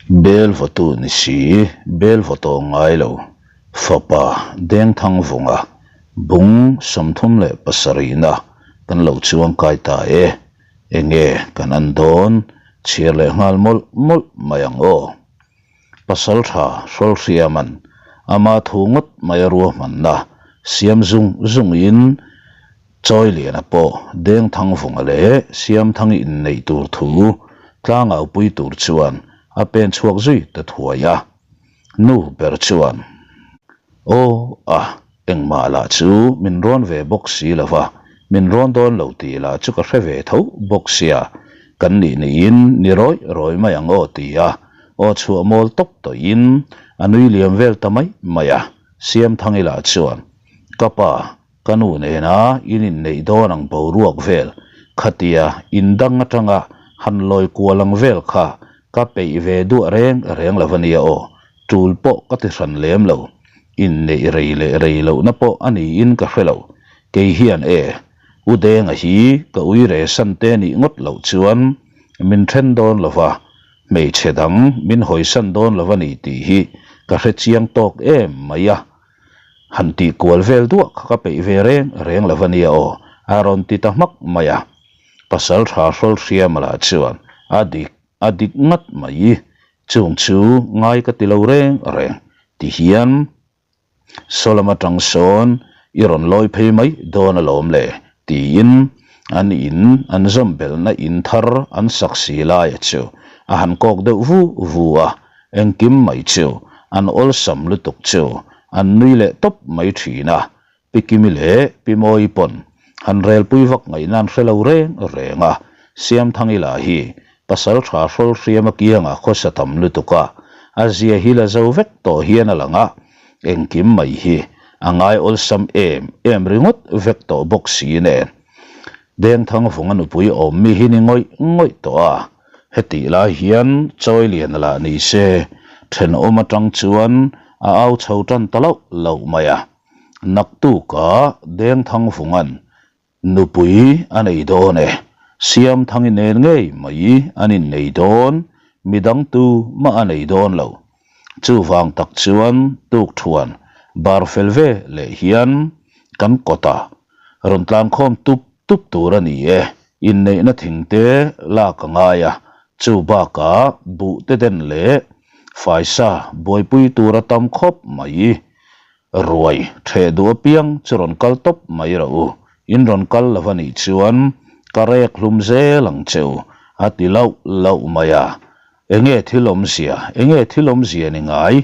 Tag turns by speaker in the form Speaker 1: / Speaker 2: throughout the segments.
Speaker 1: Bel vawtu ni si, bel vaw tawh ngai lo, fapa Dengthangvunga bung 37na kan lo chuangkai ta e. Enge kan an dawn chhiar leh nghal mawlh mawlh mai ang aw. Pasal tha Hrawlhriaman ama thu ngawt mai a ruahmanna siam zung zungin Chawiliana pawh Dengthangvunga leh Siamthangi inneih tur thu tlangaupui tur chuan a pen chhuak zui ta thuai a. Nu ber chuan, Aw a, engmah lah chu min rawn ve bawk si lo va, min rawn dawn lo tih lah chu ka hre ve tho bawk sia, kan nih niin ni rawih rawih mai ang aw ti a, aw chhuah mawl tawp tawhin a nui liam vel ta mai mai a. Siamthangi lah chuan, Ka pa, Ka nu nena in inneih dawn ang boruak vel, khatia indang atanga han lawi kual ang vel kha ka peih ve duah reng reng lo ania aw, tul pawh ka ti hran lem lo. Inneih rei leh rei lohna pawh a niin ka hre lo. Kei hian e, U Denga hi ka ui re san te nih ngawt loh chuan min then dawn lo va, hmeichhe dang min hawisan dawn lo a ni tih hi ka hre chiang tawk em mai a. Han tih kual vel duah kha ka peih ve reng reng lo ania aw, a rawn ti ta hmak mai a. Pasal tha hrawl hriama lah chuan a dik a dik ngat mai, chung chu ngai ka ti lo reng reng ti hian Solom atang sawn i rawn lawi phei mai dawn alawm le tiin an in an zawm belhna in thar an sak si laia chu a han kawk deuh vu vu a. Engkim mai chu an awlsam lutuk chu an nui leh tawp mai thin a, Pi Kimi leh Pi Mawii pawn han relpui vak ngaihna an hre lo reng reng a, Siamthangi lah hi pasal tha hrawl hriam a kiangah khawsa tam lutuk a, a zia hi la zo vek tawh hian a lang a, engkim mai hi a ngai awlsam em em ringawt vek tawh bawk si nen. Dengthangvunga nupui awm mi hi ni ngawih ngawih tawh a. Hetih lai hian Chawiliana lah ni se, thenawm atang chuan a au chho tan ta loh loh mai a. Naktukah Dengthangvunga'n nupui a nei dawn e, Siamthangi nen ngei mai an innei dawn, midang tu mah a nei dawn lo. Chuvang tak chuan tukthuan bar fel ve leh hian kan kawtah rawn tlankhawm tup tup tur a ni e. Inneihna thing te lak a ngai a, chu bakah buh te den leh faisa buaipui tur a tam khawp mai. Ruai theh duh apiang chu rawn kal tawp mai rawh u, in rawn kal lo a nih chuan ka rek hlum zel ang che u, a ti lauh lauh mai a. Enge thil awmzia, enge thil awmzia ni ngai,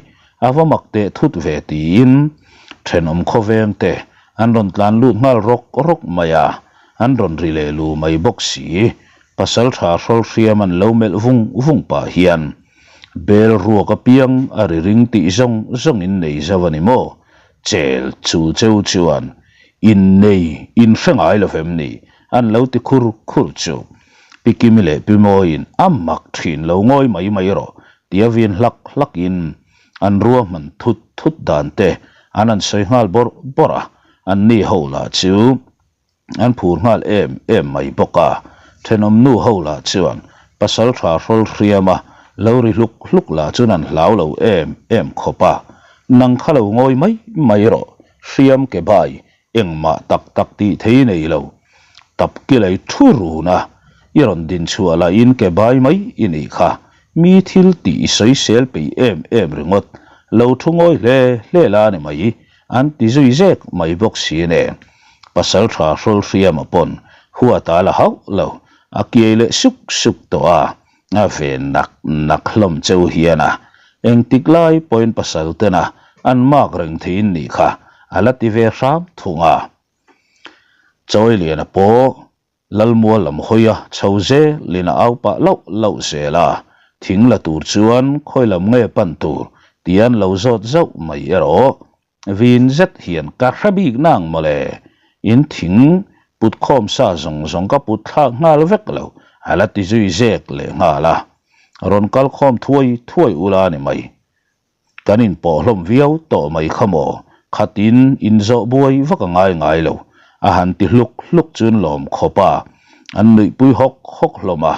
Speaker 1: a va mak teh thut ve tiin thenawm khawveng te an rawn tlan lut nghal rawk rawk mai a, an rawn ri leh lu mai bawk si. Pasal tha hrawl hriam an lo melh vung vung pah hian bel ruak apiang a ri ring tih zawng zawng in nei zo a ni maw? Chel chul cheu chuan in nei in hre ngai lo vem ni? An lo ti khur khur chu. Pi Kimi leh Pi Mawiin a mak thin lo ngawi mai mai rawh tia vin hlak hlakin an ruahman thut thut dan te an han sawi nghal bawrh bawrh a, anni ho lah chu an phur nghal em em mai bawk a. Thenawm nu ho lah chuan pasal tha hrawl hriam a lo ri hluk hluk lah chuan an hlau lo em em khawp a, Nang kha lo ngawi mai mai rawh, hriam ke bai Engmah tak tak tih thei nei lo. Tap kilei thu run a, i rawn din chhuah lahin ke bai mai i nih kha. Mi thil tih i sawisel peih em em ringawt. Lo thu ngawi hle hle la ni mai, an ti zui zek mai bawk si nen. Pasal tha hrawl hriama pawn huat a la hauh lo, a kiai leh suk suk tawh a, a ve nak nak hlawm cheu hian a engtik lai pawhin pasal tena an mak reng theiin nih kha a la ti ve hram thung a. Chawiliana pawh Lalmual lam hawi a chho zelin a au pah lauh lauh zel a, thing la tur chuan khawi lam nge pan tur tian lo zawt zauh mai erawh Vin zet hian ka hre bik nang mawle, in thing put khawm sa zawng zawng ka put thlak nghal vek lo, a la ti zui zek leh nghal a. Rawn kal khawm thuai thuai ula ni mai. Kan inpawh hlawm viau tawh mai kha maw, khatin inzawh buai vak a ngai ngai lo, a han ti hluk hluk chuan lawm khawp a, an nuihpui hawk hawk hlawm a.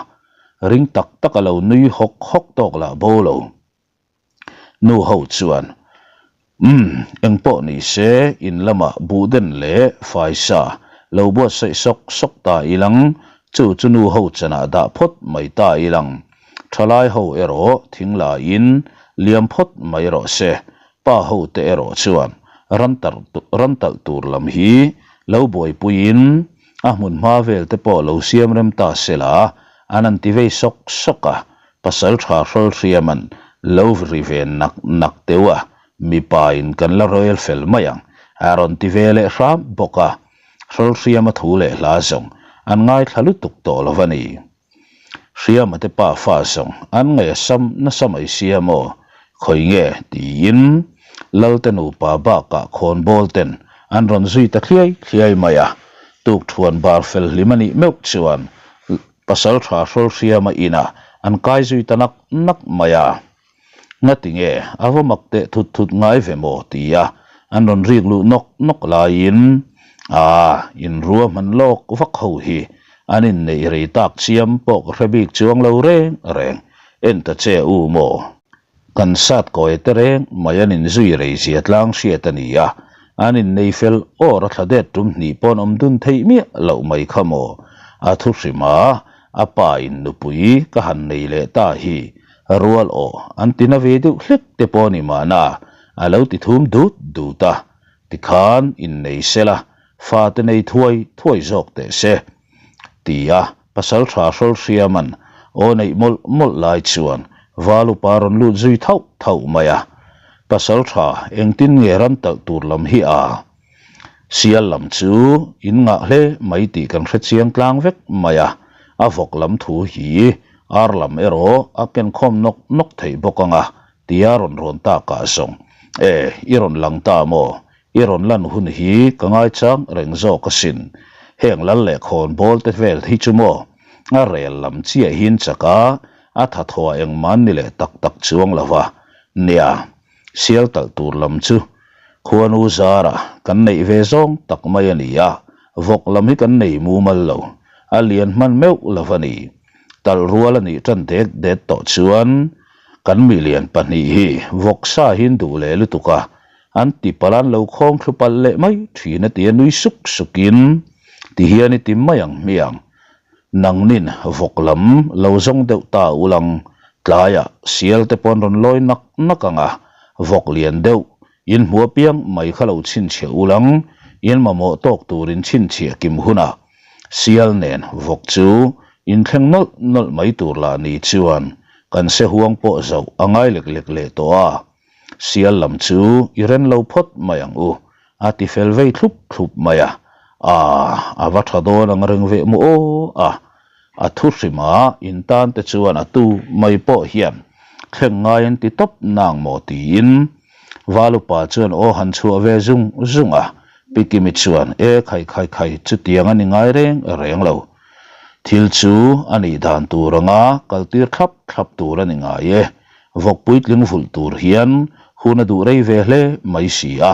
Speaker 1: Ring tak tak a lo nui hawk hawk tawk lah bo lo. Nu ho chuan, Umm, engpawh ni se, in lamah buhden leh faisa lo buatsaih sawk sawk ta ilang, chu chu nu ho chanah dah phawt mai ta ilang. Thalai ho erawh thing laiin liam phawt mai rawh se, pa ho te erawh chuan ran talh tur lam hi lo buaipuiin a hmun hma vel te pawh lo siam rem ta sela, an han ti vei sawk sawk a, Pasal tha hrawl hriaman lo ri ve nak nak teuh a, mipa in kan la royal fel mai ang a rawn ti ve leh hram bawk a, hrawl hriama thu leh hla zawng an ngaithla lutuk tawh lo a ni. Hriama te pa fa zawng an ngaih a sam nasa mai sia maw, khawi nge tiin Lalte nupa bakah khawnbawl ten an rawn zui ta thliai thliai mai a, tukthuan bar fel hlim a nih meuh chuan Pasal tha hrawl hriama inah an kai zui ta nak nak mai a. Ngati nge a va mak teh thut thut ngai ve maw tia an rawn rik luh nawk nawk laiin Aa, in rua hman lawk vak ho hi an inneih rei tak chiam pawh ka hre bik chuang lo reng reng, en ta che u maw? Kan sat kawi te reng mai an inzui rei zia tlang hriat a ni a, an innei fel awr a thla det tum hnih pawn awm dun theih miah loh mai kha maw? A thu hrim a, a pa in nupui ka han nei leh ta hi rual aw an ti na ve deuh hlek te pawh ni mahna a lo ti thum dut dut a, tikhan innei sela fate nei thuai thuai zawk teh se tia Pasal tha hrawl hriaman aw neih mawlh mawlh lai chuan val upa rawn lut zui thauh thauh mai a. Pasal tha engtin nge ram talh tur lam hi a? Sial lam chu in ngah hle mai tih kan hre chiang tlang vek mai a, a vawk lam thu hi ar lam erawh a ken khawm nawk nawk theih bawk ang a, tia rawn rawn takah zawng e i rawn lang ta maw? I rawn lan hun hi ka ngaichang reng zawk asin. Heng lal leh khawn bawl te vel hi chu maw? A rel lam chiahin chak a, a tha thaw engmah ni leh tak tak chuang lo va. Nia, sial talh tur lam chu khuanu zara kan neih ve zawng tak mai a ni a, vawk lam hi kan nei mumal lo, a lian hman meuh lo va ni. Talh rual a nih tan det det tawh chuan kan milian pahnih hi vawksa hi an duh leh lutuk a, An ti palh an lo khawng thlu palh leh mai thin a ti a nui suk suk in ti hian i ti mai ang hmiang. Nangnin vawk lam lo zawng deuh ta ulang tlaiah sial te pawn rawn lawi nak nak ang a, vawk lian deuh in hmu apiang mai kha lo chhinchhiah ulang in mamawh tawk tur in chhinchhiah kim hunah sial nen vawk chu in thleng nawlh nawlh mai tur lah ni chuan kan se huang pawh zoh a ngai lek lek leh tawh a. Sial lam chu i ren lo phawt mai ang u, a ti fel vei thlup thlup mai a. Aaa, a va tha dawn ang reng veh maw aw a. A thu hrim a, in tan te chuan a tu mai pawh hian thleng ngai an ti tawp nang maw tiin Valupa chuan aw han chhuah ve zung zung a. Pi Kimi chuan, E khai khai khai, chutiang a ni ngai reng reng lo. Thil chu a nih dan tur anga kaltir thlap thlap tur a ni ngai e. Vawk puitling vulh tur hian hun a duh rei ve hle mai si a.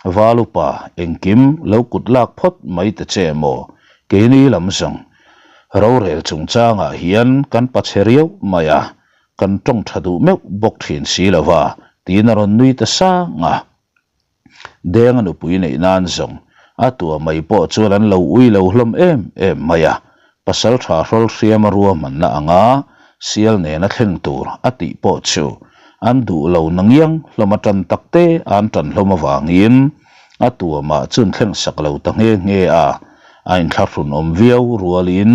Speaker 1: Val upa engkim lo kut lak phawt mai ta che maw? Keini lam zawng rorel chungchangah hian kan pachhe riau mai a, kan tawng tha duh meuh bawk thin si lo va, tiin a rawn nui ta sang a. Denga nupui neih nan zawng a tua mai pawh chuan an lo ui lo hlawm em em mai a, pasal tha hrawl hriama ruahmanna anga sial nena thleng tur a tih pawh chu an duh lo nangiang hlawm a tan tak te an tan hlawm avangin a tua mah chun thleng sak lo ta nghe nghe a, a inthlahrun awm viau rualin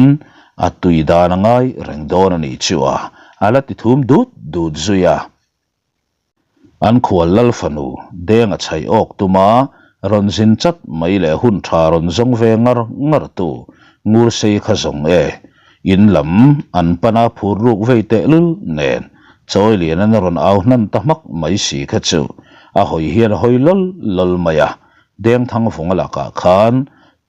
Speaker 1: a tui dan a ngai reng dawn a nih chu a, a la ti thum dut dut zui a. An khual lal fanu Denga chhaih awk tuma rawn zin chat mai leh hun tha rawn zawng ve ngar ngar tu Ngursei kha zawng e. In lam an pana phur ruk vei teh lul nen chawi lian an rawn au hnan ta hmak mai si kha chu a hawi hian a hawi lawl lawl mai a, Dengthang vunga lakah khan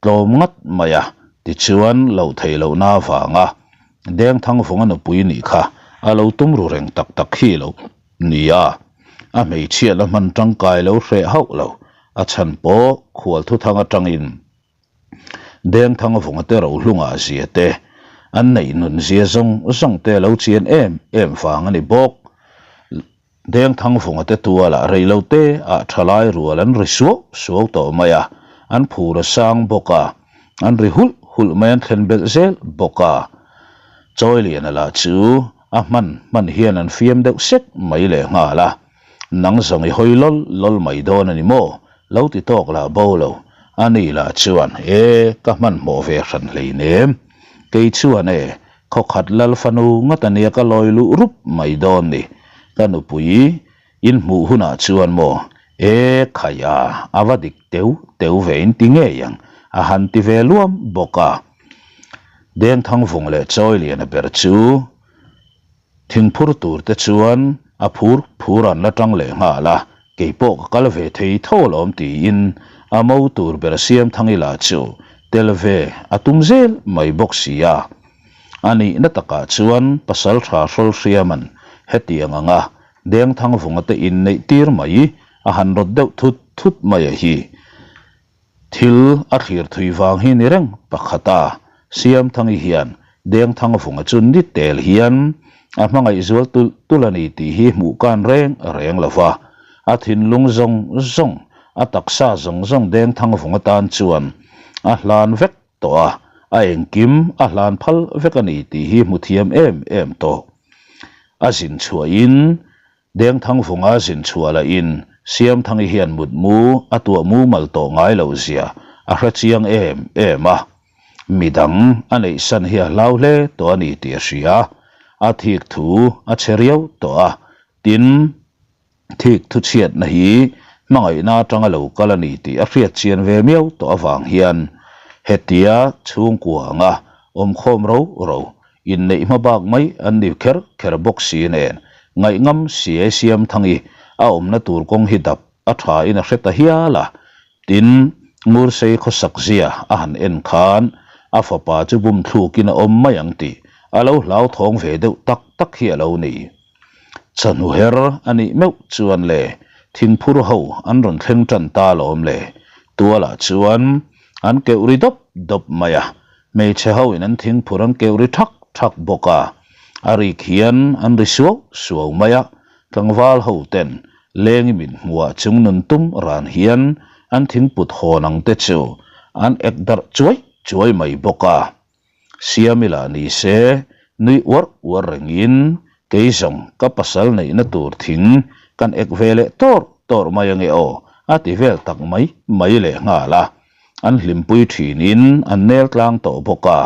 Speaker 1: tlawm ngat mai a, tichuan loh theih lohna avanga Dengthang vunga nupui nih kha a lo tum ru reng tak tak hi lo ni a, a hmeichhia la hman tangkai lo hreh hauh lo, a chhan pawh khual thuthang atangin Dengthang vunga te rohlungah zia te, an neih nun zia zawng zawng te lo chian em em vang a ni bawk. Dengthangvunga te tualah rei lo te ah thalai rual an ri suau suau tawh mai a, an phur a sang bawk a, an ri hulh hulh mai an thlen belh zel bawk a. Chawiliana lah chu a hman hman hian an fiam deuh sek mai leh nghal a, Nang zawng i hawi lawl lawl mai dawn a ni maw? Lo ti tawk lah bo lo. A ni lah chuan, E, ka hmanhmawh ve hran hleinem. Kei chuan e, khawkhat lal fanu ngat a nia ka lawi luh rup mai dawn ni. Ka nupui in hmuh hunah chuan maw, E, khai a, a va dik teu teu ve in ti ngei ang, a han ti ve luam bawk a. Dengthangvung leh Chawiliana ber chu Thingphur tur te chuan a phur phur an la tang leh nghal a, kei pawh ka kal ve thei tho alawm tiin a mo tur ber Siamthangi lah chu tel ve a tum zel mai bawk si a. A nihna takah chuan pasal tha hrawl hriaman hetiang anga Dengthangvunga te inneih tir mai a han rawt deuh thut thut mai a hi. Thil a thlir thui vang hi ni reng pakhat a, Siamthangi hian Dengthangvunga chu ni tel hian a hmangaih zual tulh tulh a ni tih hi hmuh kan reng reng lo va. A thinlung zawng zawng, a taksa zawng zawng Dengthangvunga tan chuan a hlan vek tawh a, a engkim a hlan phal vek a ni tih hi hmu thiam em em tawh. A zin chhuahin Dengthangvunga zin chhuah lahin Siamthangi hian mutmu a tuah mumal tawh ngai loh zia a hre chiang em em a. Midang a neihsan hi a hlau hle tawh a ni tih a hria. A thik thu a chhe riau tawh a, tin, thik thu chhiatna hi hmangaihna atanga lo kal a ni tih a hriat chian ve miau tawh avang hian hetia chhungkua anga awmkhawm ro ro Inneih hma bak mai an ni kher kher bawk si nen, ngaihngam siai Siamthangi a awmna tur kawng hi dap a tha in a hre ta hial a. Tin, Ngursei khawsak zia a han en khan a fapa chu bum thlukin a awm mai ang tih a lo hlauthawng ve deuh tak tak hi a lo ni. Chawhnu her a nih meuh chuan le thingphur ho an rawn thleng tan ta alawm le. Tualah chuan an keuh ri dawp dawp mai a, Hmeichhe ho in an thingphur an keuh ri thak thak bawk a, a rik hian an ri suau suau mai a, tlangval ho ten lengi min hmuah chung nun tum ran hian an thingput hawn ang te chu an ek darh chuai chuai mai bawk a. Siami lah ni se nui uar uar rengin kei zawng ka pasal neihna tur thing kan ek ve leh tawr tawr mai ange aw a ti vel tak mai mai leh nghal a. An hlimpui thinin an nel tlang tawh bawk a,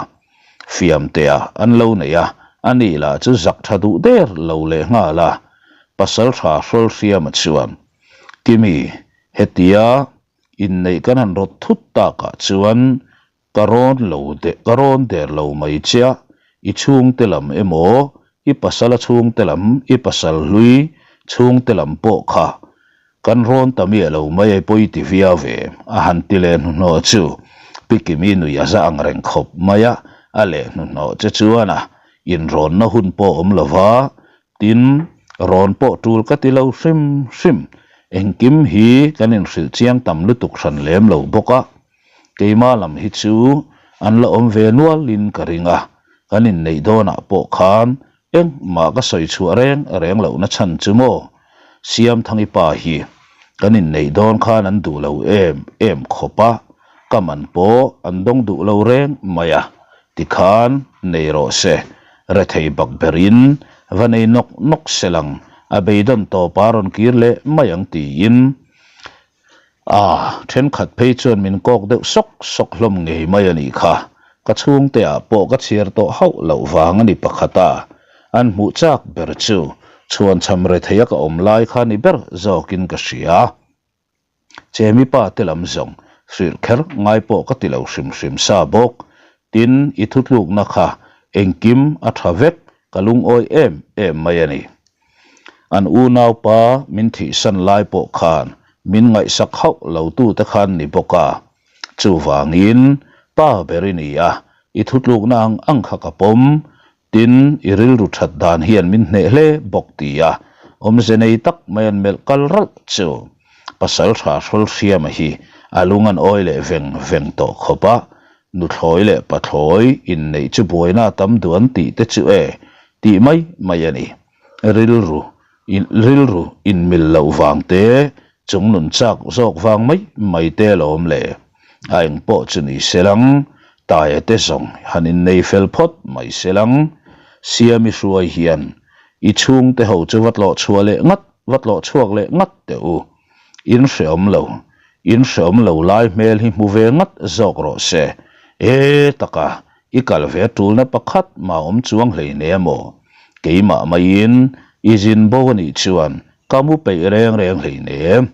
Speaker 1: fiamtea an lo nei a, a nih lah chu zak tha duh der lo leh nghal a. Pasal tha hrawl hriama chuan, Kimi, hetia inneih kan han rawt thut takah chuan ka rawn lo ka rawn der lo mai che a, i chhungte lam emaw, i pasala chhungte lam, i pasal hlui chhungte lam pawh kha Kan rawn ta miah lo mai e pawi ti viau ve a han ti leh hnuhnawh chu Pi Kimi nui a za ang reng khawp mai a, a leh hnuhnawh che chuan a inrawnna hun pawh awm lo va, tin, rawn pawh tul ka ti lo hrim hrim, engkim hi kan inhrilh chiang tam lutuk hran lem lo bawk a, keima lam hi chu an la awm ve nualin ka ring a, kan inneih dawnah pawh khan Engmah ka sawi chhuah reng reng lohna chhan chu maw? Siamthangi pa hi kan inneih dawn khan an duh lo em em khawp a, ka man pawh an dawng duh lo reng mai a, tikhan nei rawh se, rethei bak berin va nei nawk nawk se lang, a beidawn tawp a rawn kir leh mai ang tiin A, thenkhat phei chuan min kawk deuh sawk sawk hlawm ngei mai a nih kha. Ka chhungte ah pawh ka chhiar tawh hauh loh vang a ni pakhat a, an hmuh chak ber chu chhuanchham retheia ka awm lai kha ni ber zawkin ka hria. Chemi pa te lam zawng hrilh kher ngai pawh ka ti lo hrim hrim sa bawk. Tin, i thutlukna kha engkim a tha vek, ka lungawi em em mai a ni. An unaupa min thihsan lai pawh khan min ngaihsak hauh lo tute khan ni bawk a. Chuvangin, pa ber i ni a, i thutlukna ang ang kha ka pawm, tin i rilru that dan hian min hneh hle bawk ti a, awmze nei tak mai an melh kal ralh chu. Pasal tha hrawl hriama hi a lung an awi leh veng veng tawh khawp a, nuthlawi leh pathlawi inneih chu buaina a tam duh an tih te chu e tih mai mai a ni. Rilru. Rilru inmil loh vang te, chung nun chak zawk vang mai mai te alawm le. A eng pawh chu ni se lang, Taia te zawng han innei fel phawt mai se lang. Siami hruai hian i chhungte ho chu va tlawh chhuah leh ngat, va tlawh chhuak leh ngat teh u. In hreawm lo, in hreawm lo lai hmel hi hmu ve ngat zawk rawh se. E taka, i kal ve tulna pakhat mah awm chuang hlei ne maw? Keimah maiin i zin bo a nih chuan ka mu peih reng reng hlei ne.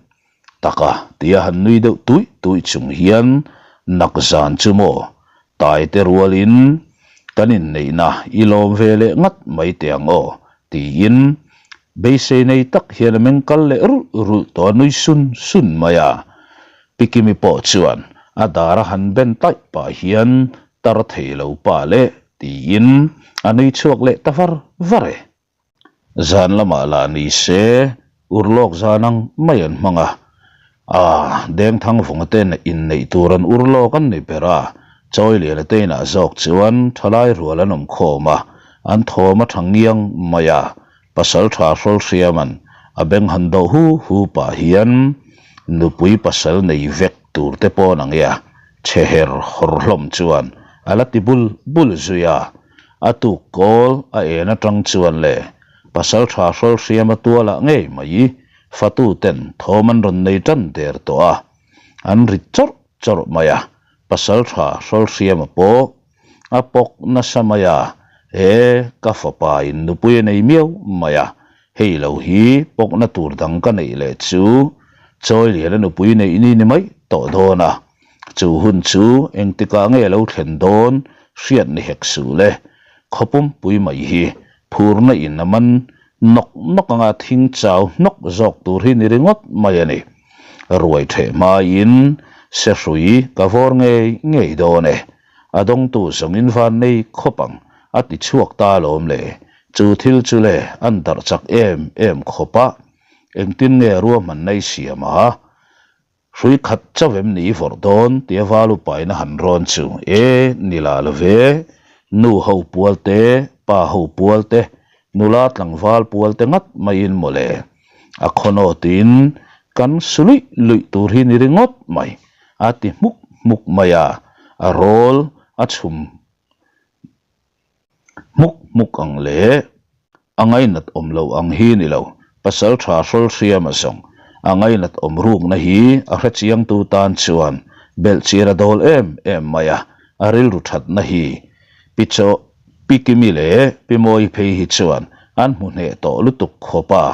Speaker 1: Taka tia han nui deuh tuih tuih chung hian nak zan chu maw Taite rualin kan inneihna i lawm ve leh ngat mai teh ang aw tiin beisei nei tak hian a meng kal leh rulh rulh tawh a nui sun sun mai a. Pi Kimi pawh chuan a dar a han ben taih pah hian tar thei lo pa leh tiin a nui chhuak leh ta var var e. Zan lamah lah ni se urlawk zan ang mai an hmang a, ah Dengthangvunga ten inneih tur an urlawk an ni ber a, Chawiliana te inah zawk chuan thalai rual an awm khawm a, an thawm a tha ngiang mai a, Pasal tha Hrawlhriaman a beng han dawh hu hu pah hian nupui pasal nei vek tur te pawn ang ia chhe her hawr hlawm chuan a la ti bul bul zui a, A tuk kawl a en atang chuan le pasal tha Hrawlhriama tualah ngei mai fatu ten thawm an rawn nei tan der tawh a, an ri chawrh chawrh mai a, pasal tha Hrawlhriama pawh a pawk nasa mai a, he ka fapa in nupui a nei miau mai a, hei lo hi pawkna tur dang ka neih leh chu Chawiliana nupui neih ni ni mai tawh dawn a. Chu hun chu engtikah nge lo thlen dawn hriat ni hek suh le. Khawpum pui mai hi phurna in a man nawk nawk anga thing chau hnawk zawk tur hi ni ringawt mai a ni. Ruai theh hmain sehrui ka vawr ngei ngei dawn e. A dawngtu zawngin van nei khawp ang a ti chhuak ta alawm le. Chu thil chu le an darh chak em em khawp a. Engtin nge ruahmanna i siam a? Hrui khat chauh em ni i vawrh dawn tia val upain a han rawn chu e ni la lo ve, nu ho pual te, pa ho pual te, nula tlangval pual te ngat maiin mawle. A khawnawtin kan su luih luih tur hi ni ringawt mai a ti hmuk hmuk mai a, a rawl a chhum Hmuk hmuk ang leh a ngainat awm lo ang hi ni lo, pasal tha Hrawlhriama zawng a ngainat awm rukna hi a hrechiangtu tan chuan belhchian a dawl em em mai a, a rilru thatna hi Pi Chaw, Pi Kimi leh Pi Mawi phei hi chuan an hmu hneh tawh lutuk khawp a,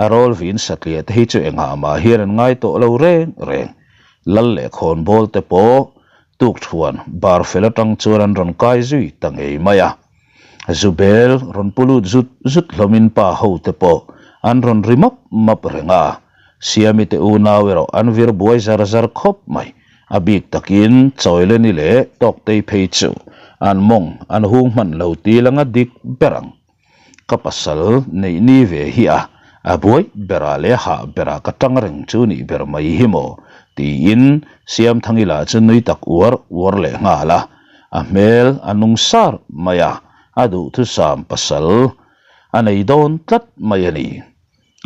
Speaker 1: a rawl vin satliah te hi chu engah mah hian an ngai tawh lo reng reng. Lal leh khawnbawl te pawh Tukṭhuan bar fel aṭang chuan an rawn kai zui ta ngei mai a. Zubel rawn pu lut zut zut hlawmin pa ho te pawh an rawn ri map map reng a. Siami te unau erawh an vir buai zar zar khawp mai. A bik takin Chawileni leh Tawktei phei chu an mawng an hung hman lo ti langa dik ber ang. Ka pasal neih ni ve hi a, a buai berah leh a hah berah ka tang reng chu nih ber mai hi maw? tiin Siamthangi lah chu nui tak uar uar leh nghal a, a hmel a nung sar mai a, a duhthusam pasal a nei dawn tlat mai a ni.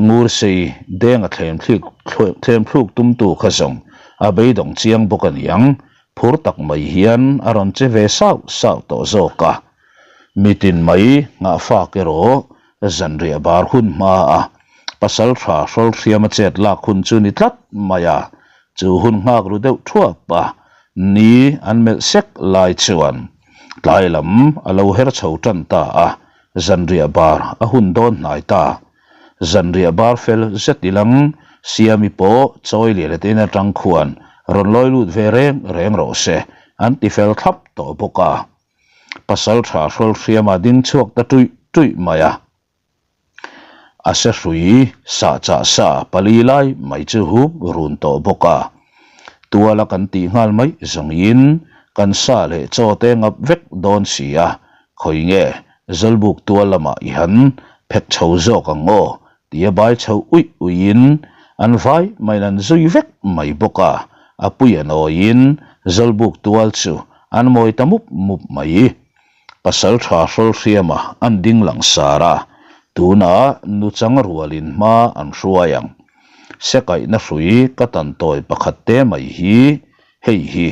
Speaker 1: Ngursei denga thlemthluk tumtu kha zawng a beidawng chiang bawk a niang, phur tak mai hian a rawn che ve sauh sauh tawh zawk a. Mitin mai nghahfak erawh zanriah bar hun hma a pasal tha hrawlhriam a chet lak hun chu ni tlat mai a, chu hun nghak ru deuh thuap a ni an melh sek lai chuan tlai lam a lo her chho tan ta a, zanriah bar a hun dawn hnai ta. Zanriah bar fel zet ilang Siami pawh chawi lian ate in atang khuan rawn lawi lut ve reng reng rawh se an ti fel thlap tawh bawk a. Pasal tha Hrawlhriama ding chhuak ta tuih tuih mai a. A se hrui sah chah sa pali lai mai chu hup run tawh bawk a. Tuala kan tih nghal mai zawngin kan sa leh chaw te ngap vek dawn si a, khawi nge Zawlbuk tual lamah i han phek chho zawk ang aw tia bai chho uih uihin an vai maiin an zui vek mai bawk a, a pui a nawiin Zawlbuk tual chu an mawi ta mup mup mai. Pasal tha Hrawlhriama an ding lang sar a, Tunah nuchang rualin hma an hruai ang. Sekaihna hrui ka tan tawi pakhat te mai hi hei hi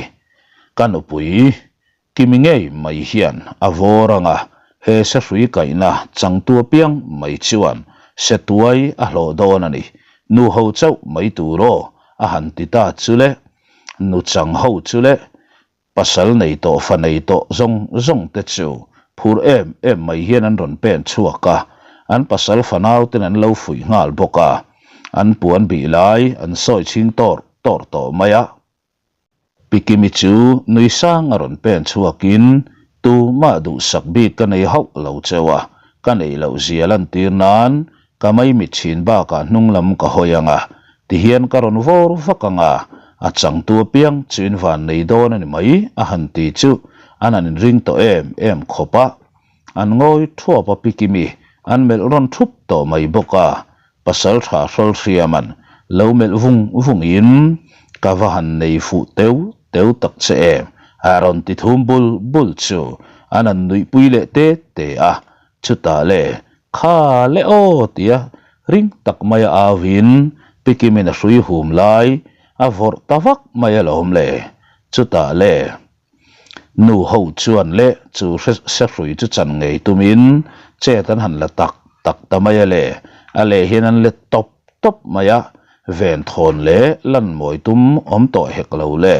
Speaker 1: ka nupui Kimi ngei mai hian a vawr ang a, he sehrui kaihna changtu apiang mai chuan se tuai a hlawh dawn a ni. Nu ho chauh mai tur aw a han ti ta chu le, nu chang ho chu le, pasal nei tawh fa nei tawh zawng zawng te chu phur em em mai hian an rawn pen chhuak a, an pasal fanau ten an lo fuih nghal bawk a, an puan bih lai an sawi chhing tawr tawr tawh mai a. Pi Kimi chu nui sang a rawn pen chhuakin, Tumah duhsak bik ka nei hauh lo cheu a, ka neih loh zia lantir nan ka maimit chhin bakah hnung lam ka hawi ang a, tihian ka rawn vawr vak ang a, a changtu apiang chu in van nei dawn a ni mai a han ti chu an han inring tawh em em khawp a. An ngawi thuap a Pi Kimi an melh rawn thup tawh mai bawk a, Pasal tha hrawl hriaman lo melh vung vung in ka va han nei fuh teu teu tak che em a rawn ti thum bul bul chu an han nuih pui leh te te a, chutah le kha le aw tia ring tak mai a au in Pikimin a hrui hum lai a vawrh ta vak mai alawm le, chutah le. Nu ho chuan le chu sehrui chu chan ngei tumin chet an han la tak tak ta mai a le, a leh hian an let tawp tawp mai a, ven thawn leh lan mawi tum awm tawh hek lo le,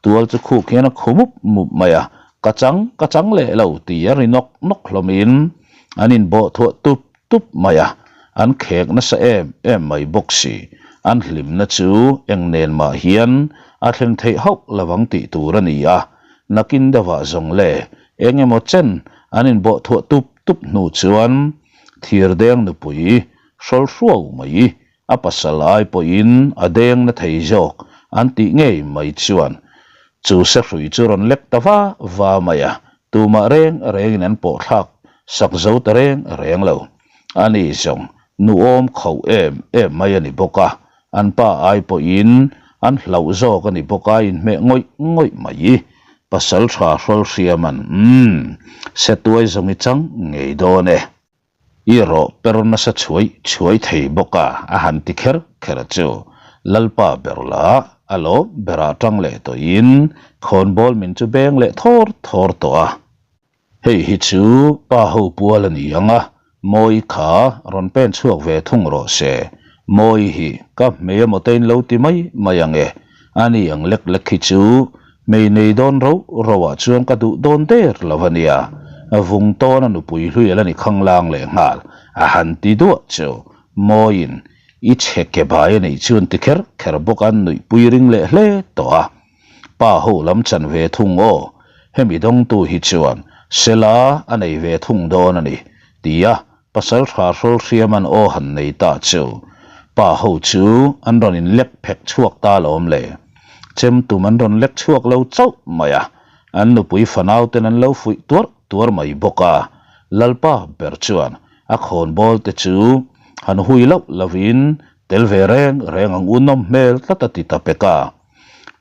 Speaker 1: tual chu khuk hian a khu mup mup mai a, ka chang ka chang leh lo tih a ri nawk nawk hlawmin an inbawh thuah tup tup mai a, an khek nasa em em mai bawk si. An hlimna chu eng nen mah hian a thleng theih hauh lovang tih tur a ni a, nakin deuhah zawng le eng emaw chen an inbawh thuah tup tup hnu chuan thirdeng nupui hrawl hruau mai a pasal ai pawhin a deng na thei zawk an tih ngei mai chuan chu sehrui chu rawn lek ta va va mai a, Tumah reng rengin an pawh thlak sak zo ta reng reng lo. A ni zawng nuawm khauh em em mai a ni bawk a, an pa ai pawhin an hlauh zawk a ni bawk a, inhmeh ngawih ngawih mai. Pasal tha hrawl hriaman, Umm, setuai zawng i chang ngei dawn e. I rawh per nasa chhuai chhuai thei bawk a, a han ti kher kher chu. Lalpa ber la, a lawm berah tang leh tawhin khawnbawl min chu beng leh thawr thawr tawh a. Hei hi chu pa ho pual a ni ang a, Mawi kha rawn pen chhuak ve thung rawh se. Mawi hi ka hmei emaw te in lo ti mai mai ang e. A ni ang lek lek hi chu Hmei nei dawn ro ro ah chuan ka duh dawn der lo a nia, vung tawn a nupui hlui a la ni khanglang leh nghal a han ti duah chu Mawiin i chhe ke bai a neih chuan ti kher kher bawk an nuihpui ring leh hle tawh a. Pa ho lam chan ve thung aw, hemi dawngtu hi chuan Sela a nei ve thung dawn a ni tia Pasal tha hrawl hriam an aw han nei ta chu pa ho chu an rawn in lek phek chhuak ta lawm le. Chem tum an rawn lek chhuak lo chauh mai a, an nupui fanau ten an lo fuih tuar tuar mai bawk a. Lalpa ber chuan a khawnbawl te chu han hui loh lovin tel ve reng reng ang u nawm hmel tlat a ti ta pek a.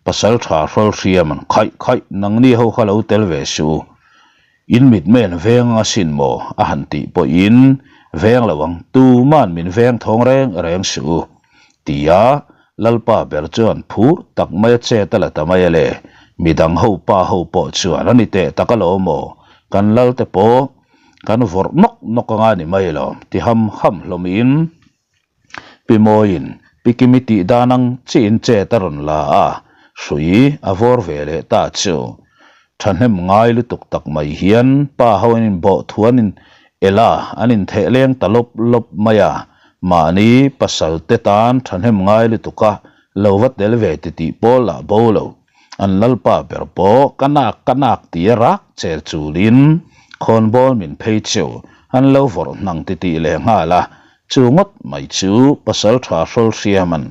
Speaker 1: Pasal tha hrawl hriam an khaih khaih nangni ho kha lo tel ve suh u. In mitmen veng anga sin maw? a han tih pawhin, Veng lo ang, tuman min veng thawng reng reng suh u, tia Lalpa ber chuan phur tak mai a chet a la ta mai a le. Midang ho pa ho pawh chuan a ni teh tak alawm maw? Kan lal te pawh kan vawrh nawk nawk anga ni mai alawm, ti ham ham hlawmin. Pi Mawiin Pi Kimi tih dan ang chiin chet a rawn la a, hrui a vawr ve leh ta chu. Thahnem ngai lutuk tak mai hian pa ho an inbawh thu an in el a, an intheh leng ta lawp lawp mai a, mahni pasal te tan thahnem ngai lutuk a lo va tel ve ti tih pawl lah bo lo. An lalpa ber pawh ka nak ka nak ti a rak chel chulin khawnbawl min phei chu an lo vawrh hnang ti tih leh nghal a, Chu ngawt mai chu pasal tha hrawl hriaman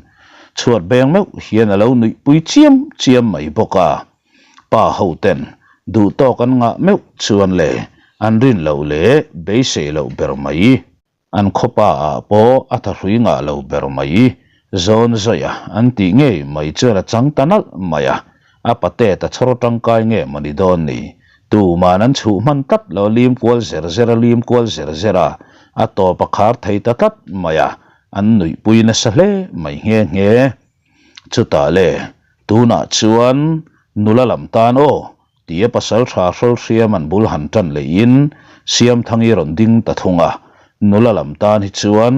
Speaker 1: chhuat beng meuh hian a lo nuih pui chiam chiam mai bawk a. Pa ho ten duh tawk an ngah meuh chuan le an rin loh leh beisei loh ber mai. An khawpa ah pawh a thahrui ngah lo ber mai. Zawn zawih a an tih ngei mai chuan a chang ta nalh mai a. A patet a chhawr tangkai nge maw ni dawn ni? Tuman an chhuh hman tlat lo a lim kual zer zer a lim kual zer zer a. A tawp a khar thei ta tlat mai a, an nuihpui nasa hle mai nghe nghe. Chutah le, tunah chuan nula lam tan aw tia pasal tha hrawl hriam an bul han tan leihin Siamthangi rawn ding ta thung a, nula lam tan hi chuan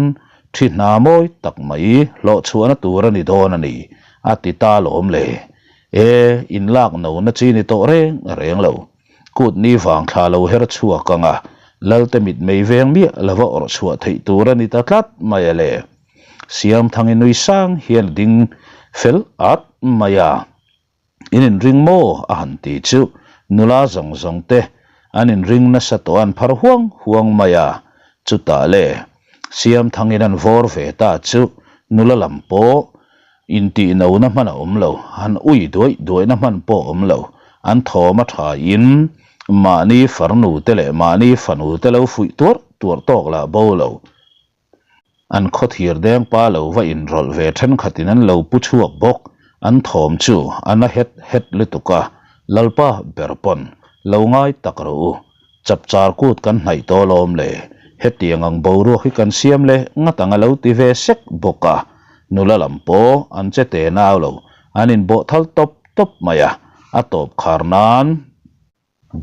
Speaker 1: thi hna mawi tak mai hlawhchhuahna tur a ni dawn a ni, a ti ta lawm le. E, inlak no na chi ni tawh reng reng lo. Kut ni vang thla lo her chhuak ang a, Lalte mitmei veng miah lova awrh chhuah theih tur a ni ta tlat mai a le. Siamthangi nui sang hian a ding fel at mai a. In inring maw? a han ti chu nula zawng zawng te an inring nasa tawh an phar huang huang mai a, chutah le Siamthangin an vawr ve ta chu nula lam pawh intih no na hman a awm lo, han ui duaih duaihna hman pawh a awm lo, an thawm a tha in mahni farnu te leh mahni fanu te lo fuih tuarh tuarh tawk lah bo lo. An khawthir deng pa lo va inrawlh ve thenkhatin an lo pu chhuak bawk. An thawm chu a na het het lutuk a, Lalpa ber pawn lo ngai tak rawh u. Chapchar kut kan hnaih tawh alawm le, hetiang ang boruak hi kan siam leh ngat ang a lo ti ve sek bawk a. Nula lam pawh an che te nau lo, an inbawh thal tawp tawp mai a, a tawp khar nan.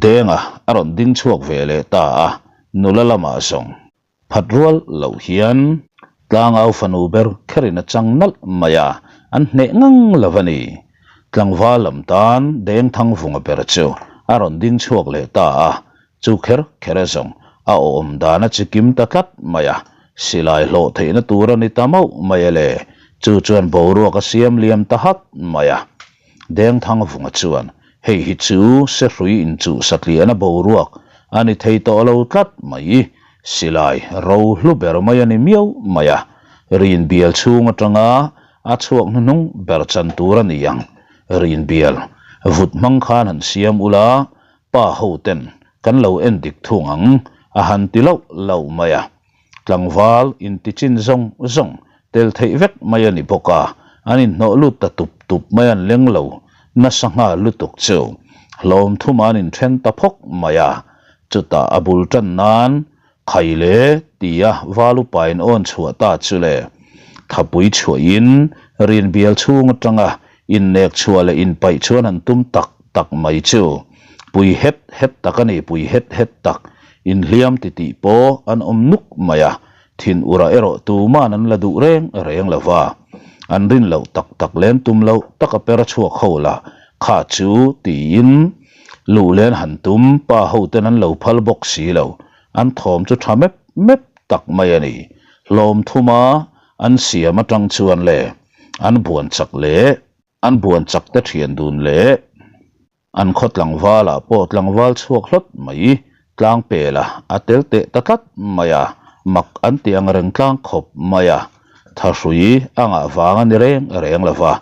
Speaker 1: Denga a rawn ding chhuak ve leh ta a, nula lamah zawng Phat rual loh hian tlangau fanu ber kherin a chang nalh mai a, an hneh ngang lo a ni. Tlangval lam tan Dengthangvunga ber chu a rawn ding chhuak leh ta a, chu kher kher a zawng a awm dan a chi kim ta tlat mai a, silai hlawh theihna tur a ni ta mauh mai a le, chu chuan boruak a siam liam ta hat mai a. Dengthangvunga chuan, Hei hi chu sehrui inchuh satliahna boruak a ni thei tawh lo tlat mai. Silai ro hlu ber mai a ni miau mai a, rinbial chhung atanga a chhuak hnuhnung ber chan tur a ni ang. Rinbial vut hmang khan han siam ula, pa ho ten kan lo en dik thung ang, a han ti loh loh mai a. Tlangval intichin zawng zawng tel theih vek mai a ni bawk a, an inhnawh lut ta tup tup mai an leng lo nasa nghal lutuk chu hlawm thum an inthen ta phawk mai a, chutah a bul tan nan khai le tia val upain awn chhuah ta chu le thapui chhuahin rinbial chhung atanga innek chhuah leh inpaih chuan han tum tak tak mai chu pui het het tak a ni, pui het het tak inhliam titih pawh an awm nuk mai a, thin ura erawh tuman an la duh reng reng lo va, an rin loh tak tak lem tum loh taka per a chhuak ho lah kha chu tiin luh len han tum pa ho ten an lo phal bawk si lo, an thawm chu tha mep mep tak mai a ni, hlawm thuma an siam atang chuan le an buan chak leh. An buan chak te thian dun leh an khaw tlangval ah pawh tlangval chhuak hlawt mai tlang pel a, a tel teh ta tlat mai a, mak an ti ang reng tlang khawp mai a, thahrui a ngah vang a ni reng reng lo va,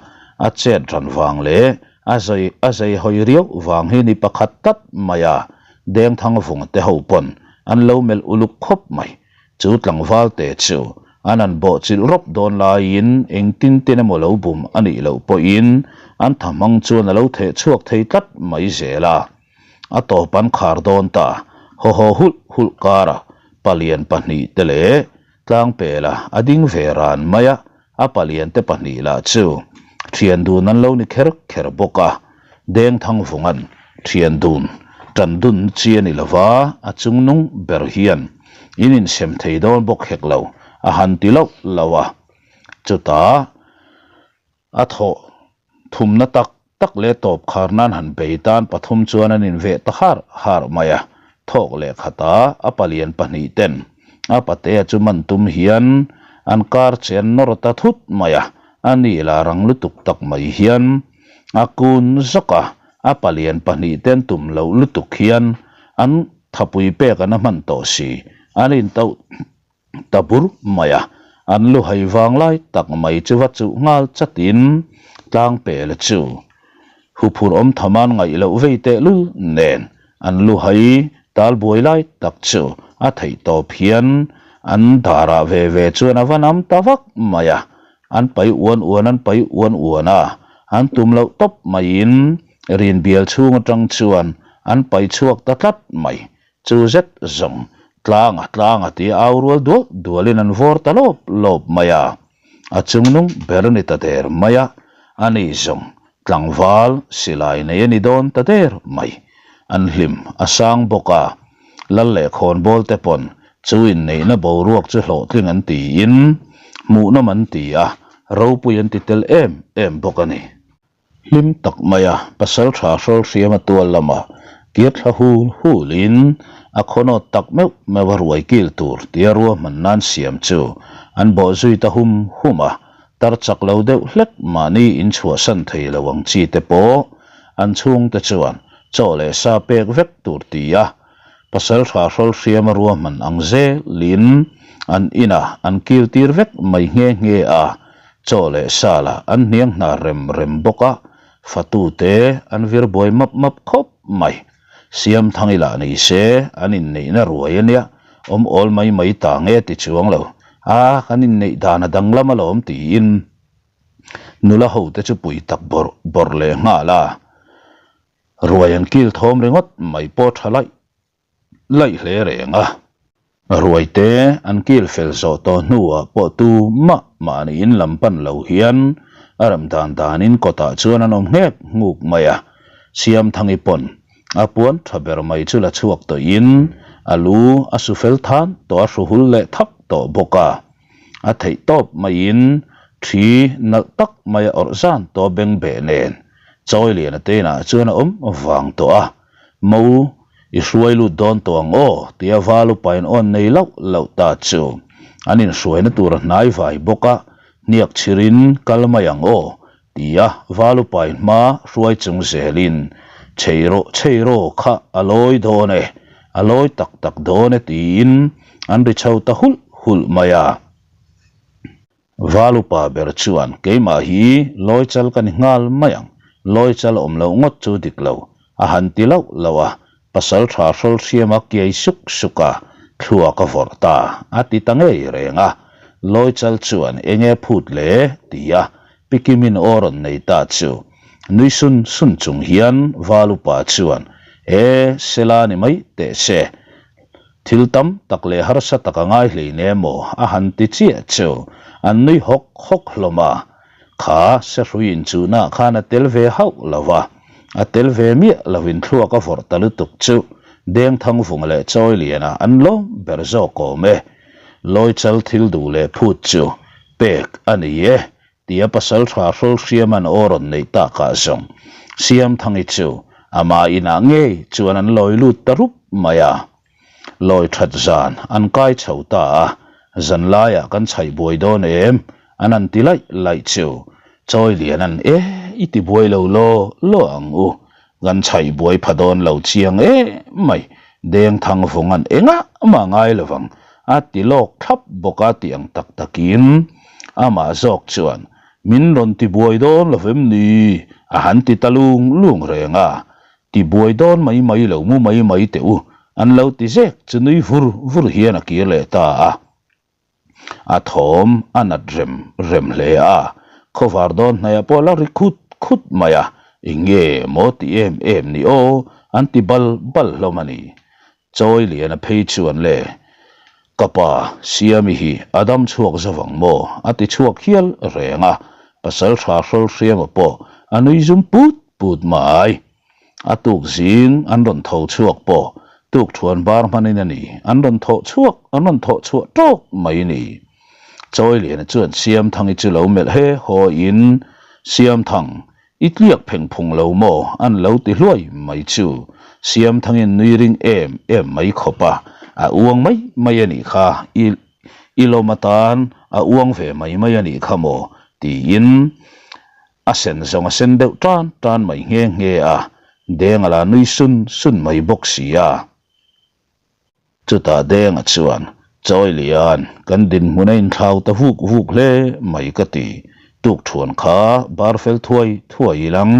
Speaker 1: a chet ran vang leh a zai a zei hawi riau vang hi ni pakhat tlat mai a, Dengthangvunga te ho pawn an lo melh uluk khawp mai. Chu tlangval te chu an an bawh chilh rawp dawn laiin engtin tin emaw lo bum a nih loh pawhin an tha hmang chuan a lo theh chhuak thei tlat mai zel a. A tawp an khar dawn ta, haw haw hulh hulh karah palian pahnihte leh tlangpela a ding ve ran mai a, A paliante pahnih lah chu thian dun an lo ni kher kher bawk a, Dengthangvunga'n thian dun tan dun chi a ni lova, a chungnung ber hian in insem thei dawn bawk hek lo a han ti loh loh a. Chutah a thawh thumna tak tak leh tawp khar nan han bei tan pathum chuan an inveh ta har har mai a, thawk leh khatah a palian pahnih ten a patea chu man tum hian an kar che an nawr ta thut mai a, a ni la rang lutuk tak mai hian a kun zawk a, a palian pahnih ten tum loh lutuk hian an thapui pek an a hman tawh si, an intauh ta bur mai a, an lu hai vang lai tak mai chu va chuh nghal chatin tlang pela chu huphurh awm thaman ngaih loh vei teh lul nen an lu hai tal buai lai tak chu a theih tawp hian an darah ve ve chuan a va nam ta vak mai a, an pai uan uan an pai uan uan a, an tum loh tawp maiin rinbial chhung atang chuan an pai chhuak ta tlat mai. Chu zet zawng Tlanga tlanga tia au rual dual dualin an vawr ta lawp lawp mai a. A chungnung ber ni ta der mai a, ani zawng tlangval silai nei a ni dawn ta der mai. An hlim a sang bawk a, lal leh khawnbawl te pawn chu inneihna boruak chu hlawhtling an tiin hmuhnawm an ti a, ropui an ti tel em em bawk a ni. Hlim tak maia pasal tha hrawl hriama tual lama kir thla hul hulin a khawnawt tak meuh meuh a ruai kil tur tia ruahman nan siam chu an bawh zui ta hum hum a, tar chak lo deuh hlek mahni inchhuahsan thei lo ang chi te pawh an chhungte chuan chaw leh sa pek vek tur tia pasal tha hrawl hriama ruahman ang zelin an inah an kil tir vek mai nghe nghe a. Chaw leh sa lah an hniang hna rem rem bawk a, fatute an vir buai map map khawp mai. Siamthangi lah ni se an inneihna ruai a nia, awm awl mai mai ta nge ti chuang lo, a kan inneih dan a danglam alawm tiin nula hote chu pui tak bawrh bawrh leh nghal a, ruai an kil thawm ringawt mai pawh tha laih laih hle reng a. Ruaite an kil fel zawh tawh hnuah pawh tu mah mahni in lam pan lo hian a rem dan danin kawtah chuan an awm nghek nghuk mai a. Siamthangi pawn a puan tha ber mai chu la chhuak tawhin a lu a su fel than tawh a hru hul leh thak tawh bawk a. A theih tawp maiin thi nalh tak mai a awrh zan tawh beng beh nen Chawiliana te inah chuan a awm vang tawh a. Mo, i hruai lut dawn tawh ang aw, tia val upain awn nei loh loh ta chu. An inhruaina tur a hnai vai bawk a, hniak chhirin kal mai ang aw, tia val upain hma hruai chung zelin, Chei rawh, chei rawh kha a lawi dawn e, a lawi tak tak dawn e tiin an ri chho ta hulh hulh mai a. Val upa ber chuan keimah hi lawi chal ka ni nghal mai ang, lawi chal awm loh ngawt chu dik lo, a han ti loh loh a, pasal tha hrawl hriam a kiai suk suk a, thluak a vawrh ta, a ti ta ngei reng a. Lawi chal chuan eng nge phut le? ti a, Pi Kimin aw rawn nei ta chu nui sun sun chung hian Val upa chuan, E, Sela ni mai teh se, Thil tam tak leh harsa tak a ngai hlei ne maw a han ti chiah chu an nui hawk hawk hlawm a. Kha sehrui inchuhnaah khan a tel ve hauh lo va, a tel ve miah lovin thluak a vawrh ta lutuk chu Dengthangvunga leh Chawiliana an lawm ber zawk awm e. Lawichal thil duh leh phut chu pek a ni e Tia pasal tha hrawl hriaman aw rawn neih takah zawng Siamthangi chu ama inah ngei chuan an lawi lut ta rup mai a. Lawi that zan an kai chho ta a, zan laiah kan chhaih buai dawn em? An han ti laih laih chu Chawilian an e i ti buai lo law law ang u, kan chhaih buai pha dawn lo chiang em mai, Dengthang vawng an engah mah ngai lovang a ti lawk thlap bawk a tih ang tak takin amah zawk chuan min rawn ti buai dawn lo vem ni a han ti ta lung lung reng a, ti buai dawn mai mai lo mu mai mai teh u an lo ti zek chu nui vur vur hian a kir leh ta a. A thawm a nat rem rem hle a, khawvar dawn hnaihah pawh a la ri khut khut mai a, eng nge maw ti em em ni aw an ti bal bal hlawm a ni. Chawi lian a phei chuan le, Ka pa, Siami hi a dam chhuak zo vang maw? a ti chhuak hial reng a, pasal tha hrawl hriama pawh a nui zum put put mai. A tuk zing an rawn tho chhuak pawh tuk thuan bar hmanin a ni, an rawn thawh chhuak, an rawn thawh chhuah tawk mai ni. Chawiliana chuan Siamthangi chu lo melh he haw in, Siamthang, I tliak pheng phung lo maw? An lo ti hluai mai chu. Siamthangin nui ring em em mai khawp a, a uang mai mai a nih kha, i i lawm atan a uang ve mai mai a nih kha maw? tiin a sen zawng a sen deuh tan tan mai nghe nghe a, Denga la nui sun sun mai bawk si a. Chutah Denga chuan, Chawi Lian, kan dinhmun a inthlau ta vuk vuk hle mai ka ti. Tukthuan kha bar fel thuai thuai ilang,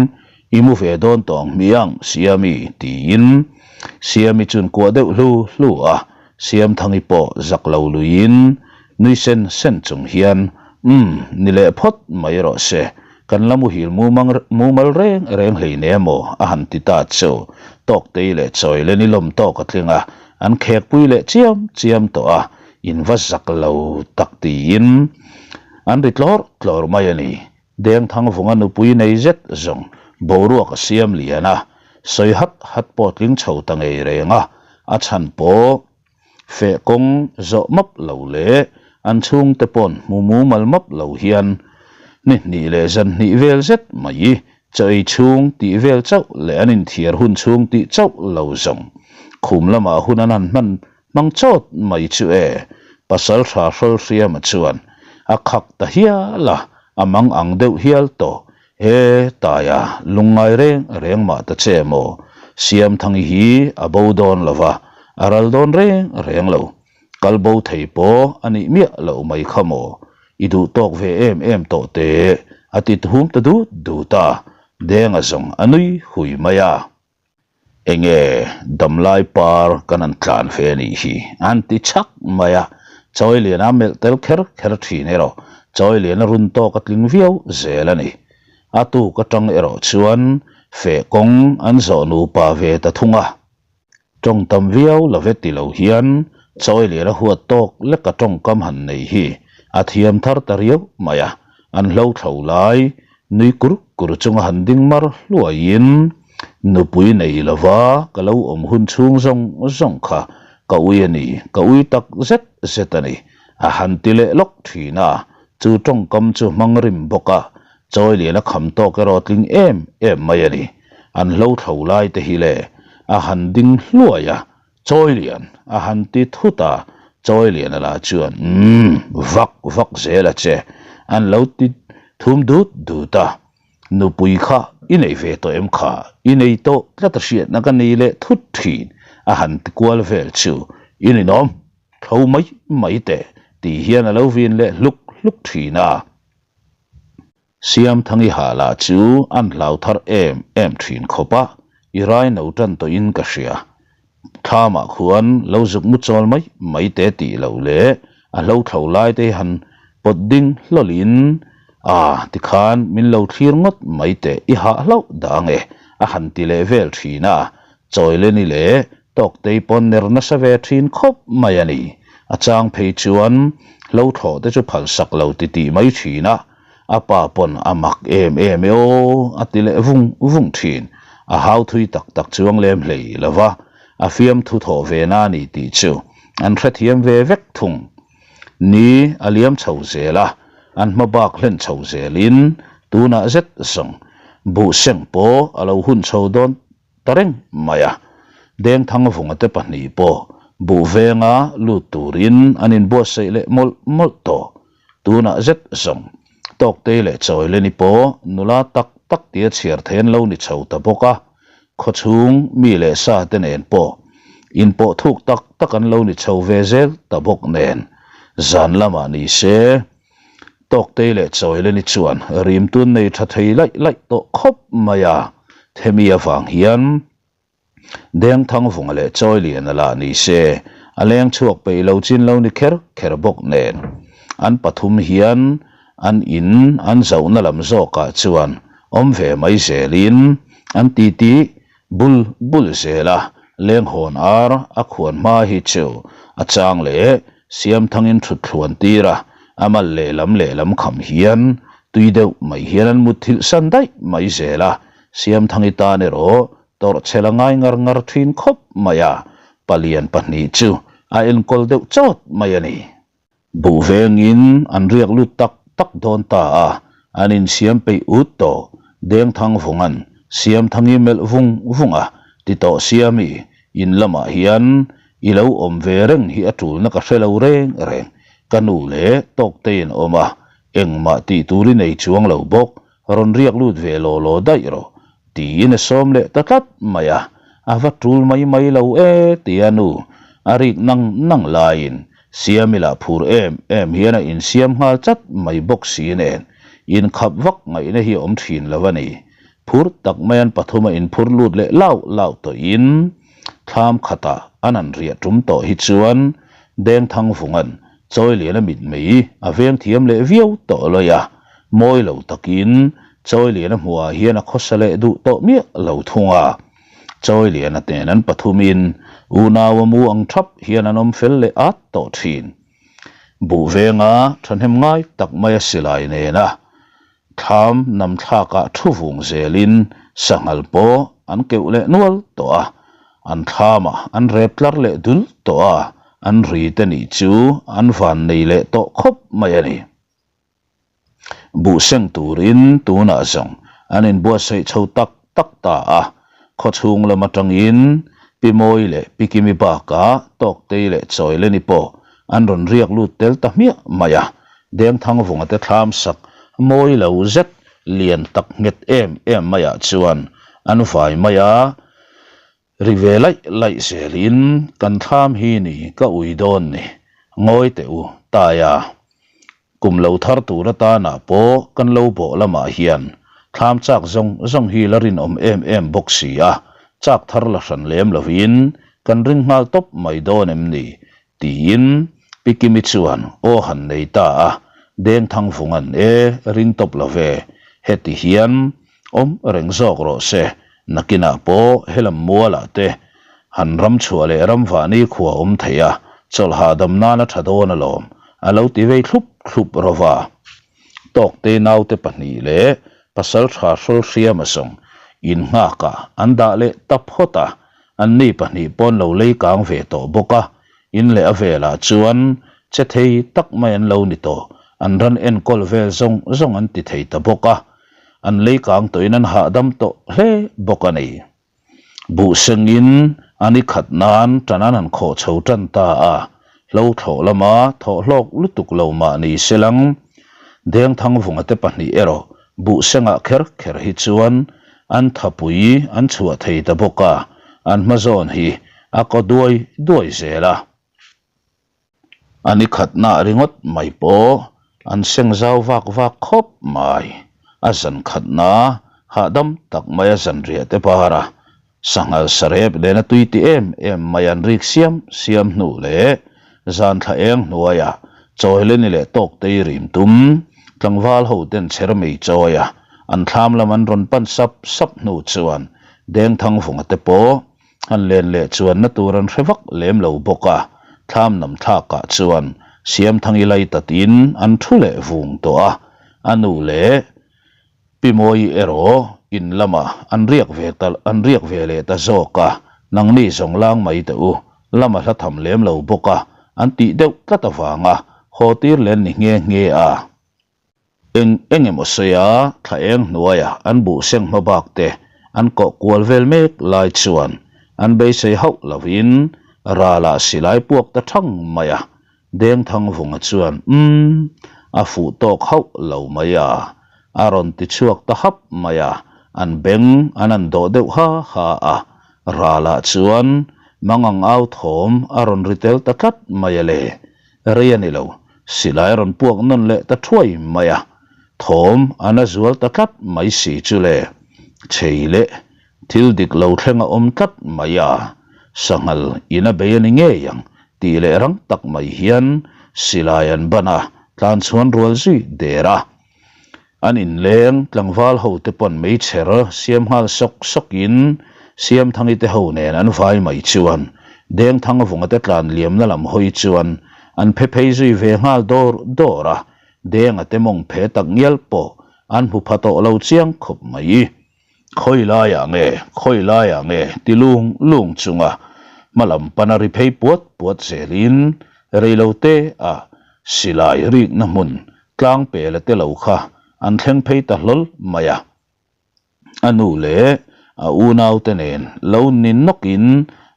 Speaker 1: i mu ve dawn tawh ang hmiang, Siami, tiin Siami chuan kuah deuh hlu hlu a. Siamthangi pawh zak lo luiin nui sen sen chung hian, Umm, ni leh phawt mai rawh se, Kan la muhil mumal reng reng hlei ne maw? a han ti ta chu. Tawktei leh Chawileni lawm tawk a tling a. An khekpui leh chiam chiam tawh a, in va zak lo tak tiin an ri tlawr tlawr mai a ni. Dengthangvunga nupui nei zet zawng boruak a siam lian a, sawi hat hat pawh tling chho ta ngei reng a, a chhan pawh Feh kawng zawh map lo leh an chhungte pawn hmu mumal map lo hian ni hnih leh zan hnih vel zet mai chaw ei chhung tih vel chauh leh an inthiar hun chhung tih chauh lo zawng khum lamah hun an han hman hmang chawt mai chu e, pasal tha Hrawlhriama chuan a khak ta hial a, a mang ang deuh hial tawh. He taia lungngai reng reng mah ta che maw? Siamthangi hi a bo dawn lo va, a ral dawn reng reng lo. Kal bo thei pawh a nih miah loh mai kha maw? I duh tawk ve em em tawh teh, a ti thum ta dut dut a, Denga zawng a nui hui mai a. Enge damlai par kan han tlan ve a nih hi an ti chhak mai a, Chawiliana melh tel kher kher thin erawh Chawiliana run tawk a tling viau zel a ni. A tuk atang erawh chuan feh kawng an zawh nupa ve ta thung a. Tawng tam viau lo ve ti lo hian Chawiliana huat tawk leka tawngkam han nei hi a thiam thar ta riau mai a, an hlo thlo lai Nui kur kur chunga han ding mar hluaiin, Nupui nei lova ka lo awm hun chhung zawng zawng kha ka ui a ni, ka ui tak zet zet a ni, a han ti leh lawk thin a, chu tawngkam chu hmang rim bawk a, Chawilian a kham tawk erawh tling em em mai a ni, an hlo thlo lai te hi le, a han ding hluai a, Chawilian a han ti thut a, Chawiliana lah chuan, Umm, vak vak zel a che, an lo ti thum dut dut a. Nupui kha i nei ve tawh em kha? I nei tawh tlat a hriatna ka nei leh thut thin, a han ti kual vel chu, I ninawm, tho mai mai teh, tih hian a lo vin leh hluk hluk thin a. Siamthangi ha lah chu an hlau thar em em thin khawp a, i rai no tan tawhin ka hria. Thlamah khuan lo zuk mu chawl mai mai te tih loh leh a hlo thlo lai te hi han pawt ding hlawlin, A, tikhan min lo thlir ngawt mai teh, i hah hlauh dah ange, a han ti leh vel thin a. Chawileni leh Tawktei pawn ner nasa ve thin khawp mai a ni. A chang phei chuan hlo thlawh te chu phalsak lo ti tih mai thin a, a pa pawn a mak em em e aw a ti leh vung vung thin. A hau thui tak tak chuang lem hlei lo va, a fiamthu thawh ve na a ni tih chu an hrethiam ve vek thung. Ni a liam chho zel a, an hma bak hlen chho zelin tunah zet zawng buhseng pawh a lo hun chho dawn ta reng mai a. Dengthangvunga te pahnih pawh buh venga lut turin an inbuatsaih leh mawlh mawlh tawh. Tunah zet zawng Tawktei leh Chawileni pawh nula tak tak tia chhiar thei an lo ni chho ta bawk a, khawchhung mi leh sa te nen pawh inpawh thuk tak tak an lo ni chho ve zel ta bawk nen zan lamah ni se Tawktei leh Chawileni chuan rimtun nei tha thei laih laih tawh khawp mai a, Themi avang hian Dengthangvunga leh Chawiliana lah ni se a leng chhuak peih lo chin lo ni kher kher bawk nen an pathum hian an in an zohna lam zawkah chuan awm ve mai zelin an titi Bul bul zela lenghawn ar a khuan hma hi chu a chang leh Siamthangin thut thluan tir a, a mal lehlam lehlam kham hian tui deuh mai hian an mutthilh san daih mai zel a, Siamthangi tan erawh tawrh chhel a ngai ngar ngar thin khawp mai a, palian pahnih chu a enkawl deuh chawt mai a ni. Buh vengin an riak lut tak tak dawn ta a, an insiam peih ut tawh. Dengthangvunga'n Siamthangi melh vung vung a, ti tawh Siami, in lamah hian i lo awm ve reng hi a tulna ka hre lo reng reng. Ka nu leh Tawktei'n awm a, engmah tih tur i nei chuang lo bawk, rawn riak lut ve law law daih rawh, tiin a sawm leh ta tlat mai a, a va tul mai mai lo e tia nu a rik nang nang laiin Siami lah phur em em hian a insiam nghal chat mai bawk si nen inkhap vak ngaihna hi a awm thin lo a ni. Phur tak mai an pathum a inphur lut leh lauh lauh tawhin thlam khatah an han riah tum tawh hi chuan Dengthangvunga'n Chawiliana mitmei a veng thiam leh viau tawh lawi a, mawi lo takin Chawiliana hmuhah hian a khawsa leh duh tawh miah lo thung a. Chawiliana nen an pathumin Unau a mu ang thap hian an awm fel leh at tawh thin. Buh venga thahnem ngai tak maia silai nena thlam nam thlakah thu vung zelin sanghal pawh an keuh leh nual tawh a, an thlamah an rep tlar leh dul tawh a, an ri te nih chu an van nei leh tawh khawp mai a ni. Buh seng turin tunah zawng an inbuatsaih chho tak tak ta a, khawchhung lam atangin Pi Mawi leh Pi Kimi bakah Tawktei leh Chawileni pawh an rawn riak lut tel ta hmiah mai a, Dengthangvunga te thlam sak mawi lo zet lian tak nghet em em maiah chuan an vai mai a, Ri ve laih laih zelin kan thlam hi ni ka ui dawn ni, ngawi teh u, Taia. Kum lo thar tur atanah pawh kan lo bawh lamah hian thlam chak zawng zawng hi la rinawm em em bawk si a, chak thar la hran lem lovin kan ring nghal tawp mai dawn em ni? tiin Pi Kimi chuan aw han nei ta a, Dengthangvunga'n e ring tawp lo ve, heti hian Awm reng zawk rawh se, nakinah pawh helam mualah te han ram chhuah leh ram vahni khua awm thei a, chawlh hahdam nan a tha dawn alawm, a lo ti vei thlup thlup rawh va. Tawkte naute pahnih leh pasal tha hrawl hriam a zawng innghakah an dah leh ta phawt a, anni pahnih pawn lo lei kang ve tawh bawk a, in leh a velah chuan che thei tak mai an lo ni tawh, an ran enkawl vel zawng zawng an ti thei ta bawk a. An lei kang tawhin an hahdam tawh hle bawk a ni. Buh sengin an i khat nan tan an han khawh chho tan ta a, hlo thlawh lama thawh hlawk lutuk lo mah ni se lang. Dengthangvunga te pahnih erawh buh sengah kher kher hi chuan an thapui an chhuah thei ta bawk a, an hmazawn hi a kaw duai duai zel a. A ni khatna ringawt mai pawh an seng zau vak vak khawp mai. A zan khatna hahdam tak mai a zan riah te bar a, sanghal sarep nena tui ti em em mai an rik siam siam hnu leh zan thla eng hnuaiah chawileni leh tawktei rim tum tlangval ho ten chher mei chawi a, an thlam lam an rawn pan sap sap hnu chuan Dengthangvunga te pawh Han len leh chuanna tur an hre vak lem lo bawk a, thlam nam thlakah chuan Siamthangi lai tatin an thu leh vung tawh a, a nu leh Pi Mawi erawh in lamah an riak ve ta an riak ve leh ta zawk a, nangni zawng lang mai teh u, lama hla tham lem lo bawk a, an tih deuh tlat avanga haw tir len ni nghe nghe a. Eng eng emaw sawi a, thla eng hnuaia an buh seng hma bak te an kawh kual vel mek lai chuan an beisei hauh lovin ralah silai puak ta thang mai a. Dengthangvunga chuan, Umm, a fuh tawk hauh lo mai a, a rawn ti chhuak ta hap mai a, an beng an an dawh deuh ha ha a. Ralah chuan mangang au thawm a rawn ri tel ta tlat mai a le. Rei a ni lo, silai a rawn puak nawn leh ta thuai mai a, thawm a na zual ta tlat mai si chu le, chei leh thil dik lo thleng a awm tlat mai a, sanghal in a bei a ni ngei ang tih leh rang tak mai hian silai an ban a, tlan chhuan rual zui der a. An inleng tlangval ho te pawn meichher siam nghal sawk sawk in Siamthangi te ho nen an vai mai chuan Dengthangvunga te tlan liamna lam hawi chuan an phe phei zui ve nghal dawr dawr a, Denga te mawng phe tak ngial pawh an hmu pha tawh lo chiang khawp mai. Khawi laiah nge, khawi laiah nge ti lung lung chunga hma lam pana ri phei puat puat zelin reilote ah silai rikna hmun Tlang pela te lo kha an thleng phei ta hlawl mai a. A nu leh a unau te nen lo ni nawkin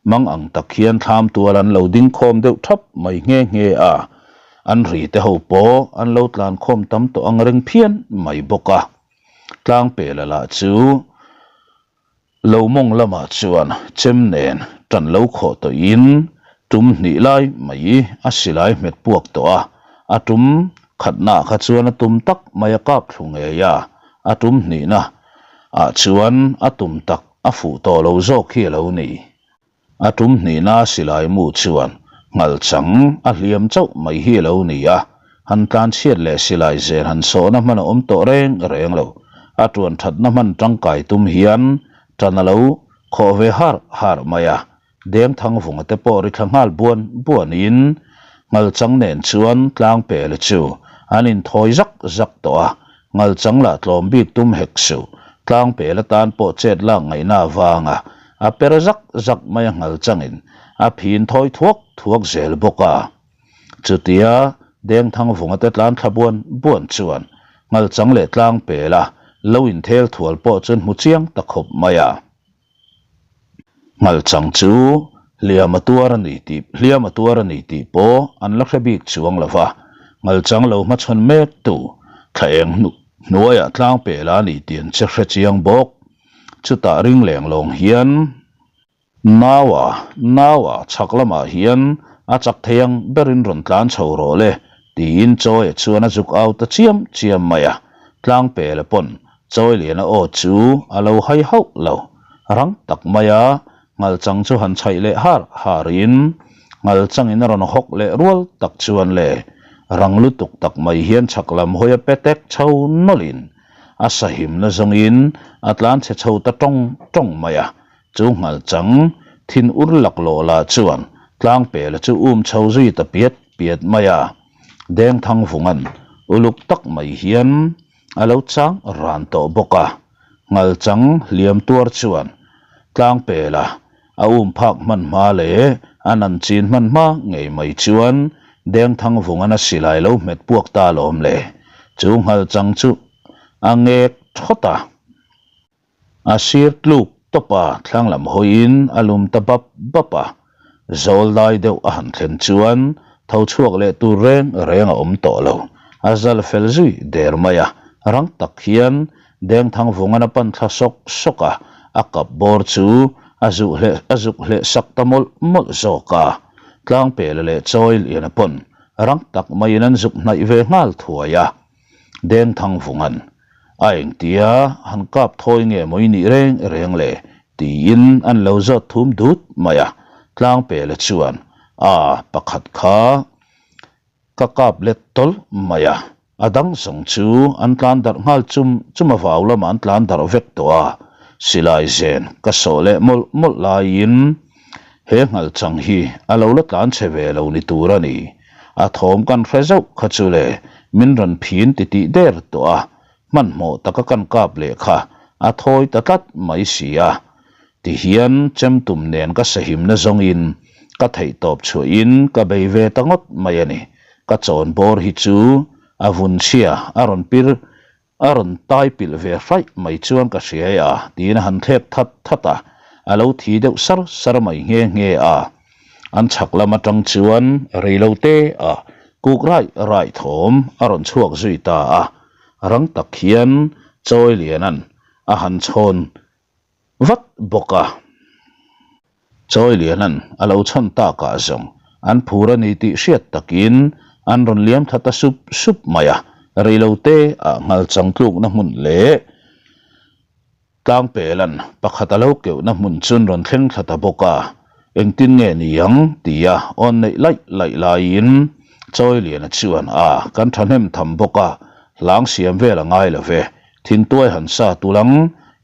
Speaker 1: mang ang tak hian thlam tual an lo ding khawm deuh thap mai nghe nghe a. An ri te ho pawh an lo tlan khawm tam tawh ang reng phian mai bawk a. Tlang pela lah chu Lo mawng lamah chuan chem nen tan lo khawh tawhin tum hnih lai mai a silai hmet puak tawh a, a tum khatnaah kha chuan a tum tak mai a kap thlu ngei a, a tum hnihna ah chuan a tum tak a fuh tawh lo zawk hi a lo ni. A tum hnihna silai mu chuan nghal chang a hliam chauh mai hi a lo ni a, han tlan chhiat leh silai zel han sawhna hman a awm tawh reng reng lo. A tuan thatna hman tangkai tum hian tan a lo khawh ve har har mai a. Dengthangvunga te pawh ri thla nghal buan buanin Ngalchang nen chuan Tlangpela chu an inthawi zak zak tawh a, Ngalchang lah tlawm bik tum hek suh, Tlangpela tan pawh chet lak ngaihna avanga a per zak zak mai a Ngalchangin a phin thawi thuak thuak zel bawk a. Chutia Dengthangvunga te tlan thla buan buan chuan Ngalchang leh Tlangpela lo inthel thual pawh chu an hmu chiang ta khawp mai a. Ngalchang chu hliam a tuar a ni tih hliam a tuar a ni tih pawh an la hre bik chuang lo va, Ngalchang lo hmachhawn mek tu thla eng hnu hnuaiah tlang peh la a ni tih an che hre chiang bawk. Chutah ring leng lawng hian Naua, Naua chhak lamah hian a chak thei ang berin rawn tlan chho rawh le tiin Chawia chuan a zuk au ta chiam chiam mai a, tlang peh la pawn Chawiliana aw chu a lo hai hauh lo. Rang tak maia Ngalchang chu han chhaih leh har harin Ngalchangin a rawn hawk leh rual tak chuan le rang lutuk tak mai hian chhak lam hawi a pe tek chho nawlhin a sahimna zawngin a tlan chhe chho ta tawng tawng mai a. Chu Ngalchang thin ur laklawh lah chuan Tlangpela chu um chho zui ta piat piat mai a. Dengthangvunga'n uluk tak mai hian A lo chang ran tawh bawk a, Ngalchang hliam tuar chuan Tlangpela a um phak hman hma leh a nan chin hman hma ngei mai chuan Dengthangvungan a silai lo hmet puak ta alawm le. Chu Ngalchang chu a ngek thawt a. A sir tluk tawp a thlang lam hawiin a lum ta bap bap a, zawl dai deuh a han thlen chuan tho chhuak leh tur reng reng a awm tawh lo. A zal fel zui der mai a, rang tak hian Dengthangvungan a pan thla sawk sawk a, a kap bawr chu a zuh hleh a zuk hleh sak ta mawlh mawlh zawk a. Tlangpela leh Chawi Liana pawn rang tak maiin an zuk hnaih ve nghal thuai a. Dengthangvungan a engtia han kap thawi nge maw i nih reng reng le tiin an lo zawt thum dut mai a, Tlangpela chuan a pakhat kha ka kap let tawlh mai a, a dang zawng chu an tlan darh nghal chum chum a vau lamah an tlan darh vek tawh a, silai zen ka sawh leh mawlh mawlh laiin he nghalchang hi a lo la tlan chhe ve lo ni tur a ni. A thawm kan hre zauh kha chu le, min rawn phin ti tih der tawh a, hmanhmawh taka kan kap leh kha a thawi ta tlat mai si a. Tihian chemtum nen ka sahimna zawngin ka theihtawp chhuahin ka bei ve ta ngawt mai a ni. Ka chawn bawr hi chu a vun chhia a rawn pir A rawn tai pilh ve hraih mai chuan ka hria e a, tiin a han thlek that that a, a lo thi deuh sar sar mai nghe nghe a. An chhak lam atang chuan rei lo te a kuk raih raih thawm a rawn chhuak zui ta a, rang tak hian Chawiliana'n a han chhawn vat bawk a. Chawiliana'n a lo chhawn takah zawng an phur a ni tih hriat takin an rawn liam tha ta sup sup mai a, reilote ah nghalchang tlukna hmun leh Tlangpela'n pakhat a lo keuhna hmun chun rawn thleng thla ta bawk a, engtin nge ni ang tia awn neih laih laih laiin Chawiliana chuan a kan thahnem tham bawk a, hlang siam vel a ngai lo ve, Thintuai han sa tul ang,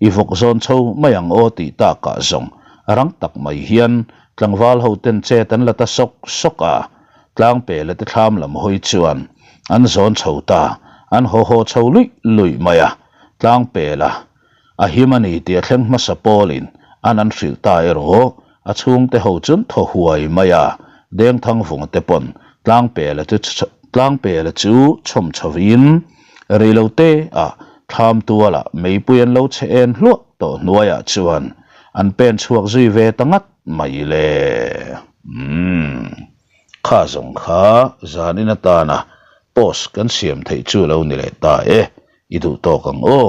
Speaker 1: i vawk zawn chho mai ang aw tih takah zawng rang tak mai hian tlangval ho ten chet an la ta sawk sawk a, Tlangpela te thlam lam hawi chuan an zawn chho ta, an haw haw chho luih luih mai a, Tlangpela a him a ni tih a thleng hmasa pawlin an an hrilh ta erawh a chhungte ho chun thaw huai mai a, Dengthangvunga te pawn Tlangpela chu Tlangpela chu chhawm chhovin Rei lo te ah thlam tualah meipui an lo chhe en hluah tawh hnuaiah chuan an pen chhuak zui ve ta ngat mai le. Umm. Kha zawng kha zanin atana post kan siam theih chu lo ni leh ta e, i duh tawk ang aw.